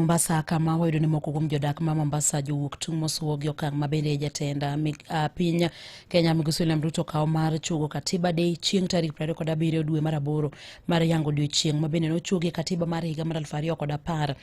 Mombasa kama wayudo ni moko kuom jodak ma Mombasa jowuok tung' mosuwo gi okang' ma bende jatend piny Kenya Migosi William Ruto okawo mar chuogo Katiba Day chieng' tarik 27 dwe mar aboro mar yango odiochieng' ma bende nochuogie katiba mar higa mar 2010.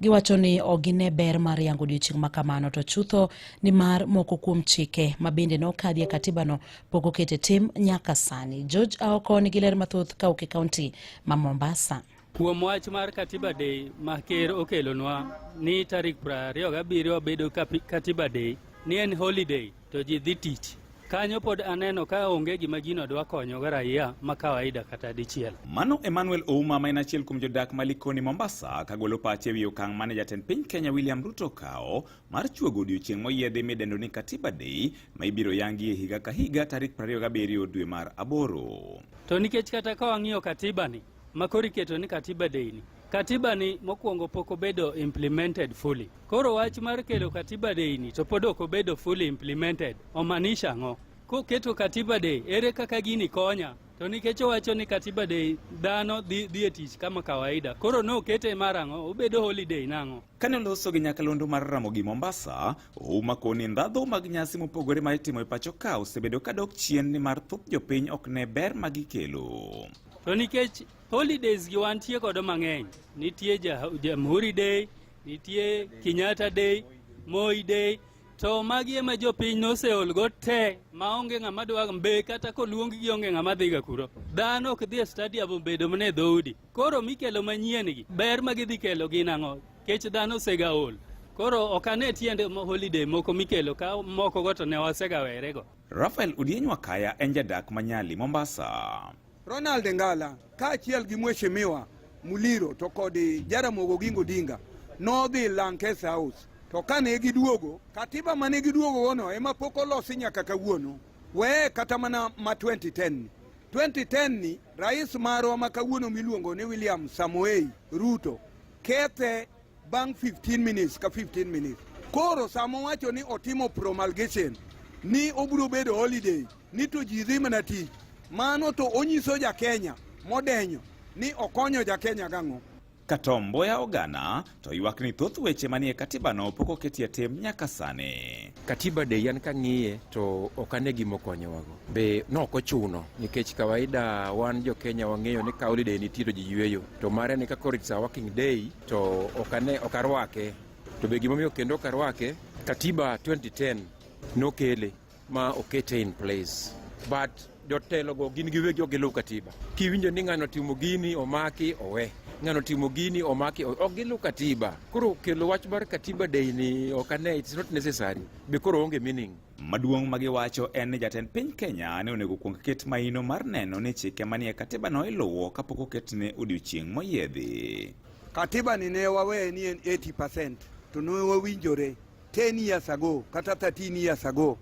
Giwacho ni ok gine ber mar yango odiochieng' ma kamano to chutho ni mar moko kuom chike ma bende nokadhi e katibano pok oket e tim nyaka sani. George Aoko nigi ler mathoth kawuok e kaunti ma Mombasa. Kuom wach mar Katiba Day ma ker okelonwa ni tarik 27 bedo Katiba Day ni en holiday to ji dhi tich. Kanyo pod aneno ka onge gima gino dwa konyo go raia ma kawaida kata dichiel. Mano Emmanuel Ouma ma en achiel kuom jodak ma Likoni Mombasa kagolo pache ewi okang' mane jatend piny Kenya William Ruto okawo mar chuogo odiochieng' moyiedhi midendo ni Katiba Day ma ibiro yangi e higa ka higa tarik 27 dwe mar aboro. To nikech kata ka wang'iyo katiba ni ma koro iketo ni Katiba Day ni, katiba ni mokwongo pok obedo implemented fully. Koro wach mar kelo Katiba Day ni to pod ok obedo fully implemented. Omaanisha ang'o? Koketo Katiba Day, ere kaka gini konya? To nikech owacho ni Katiba Day dhano dhi e tich kama kawaida. Koro nokete mar ang'o? Obedo holiday nang'o? Kane oloso gi nyakalondo mar Ramogi Mombasa, Ouma koni ndhadhu mag nyasi mopogore ma itimo e pacho ka osebedo kadok chien nimar thoth jopiny ok ne ber ma gikelo. To nikech holidays gi wantie godo mang'eny, nitie Jamhuri Day, nitie Kenyatta Day, Moi Day, to magi ema jopiny noseol go te maonge ng'ama dwa mbe kata koluong gi onge ng'ama dhiga kuro. Dhano ok dhi e stadium obedo mana e dhoudi. Koro mikelo manyien gi ber ma gidhi kelo gin ang'o? Kech dhano osega ol. Koro ok ane tiend holiday moko mikelo ka moko go to ne wasega werego. Raphael Odieny Wakaya en jadak ma Nyali, Mombasa. Ronald Ngala kaachiel gi Mheshimiwa Muliro to kod Jaramogi Oginga Odinga nodhi Lancaster House to kane giduogo, katiba mane giduogo gono ema pok olosi nyaka kawuono. Weye kata mana ma 2010 ni. 2010 ni rais marwa ma kawuono miluongo ni William Samoei Ruto kethe bang' 15 minutes ka 15 minutes. Koro sama owacho ni otimo promulgation ni obiro bedo holiday ni to ji dhi mana tich, mano to onyiso ja Kenya modenyo ni okonyo ja Kenya gang'o? Ka Tom Mboya Ogana to ywak ni thoth weche manie katibano pok oketie tim nyaka sani. Katiba Day an kang'iye to ok ane gima okonyowago. Be nok ochuno nikech kawaida wan jo Kenya wang'eyo ni ka holiday nitie to ji yueyo. To mare ni ka koro it's a working day to ok ane ok arwake. To be gimomiyo kendo ok arwake, Katiba 2010 nokele ma okete in place. But jotelogo gin giwegi ok giluw katiba. Kiwinjo ni ng'ano timo gini omaki owe, ng'ano timo gini omaki owe, ok giluw katiba. Koro kelo wach mar Katiba Day ni ok ane, it's not necessary. Be koro onge meaning. Maduong' ma giwacho en ni jatend piny Kenya ne onego kuong ket maino mar neno ni chike manie katibano iluwo kapok oketne odiochieng' moyiedhi. Katiba ni ne waweye ni en 80% to ne wawinjore 10 years ago kata 13 years ago.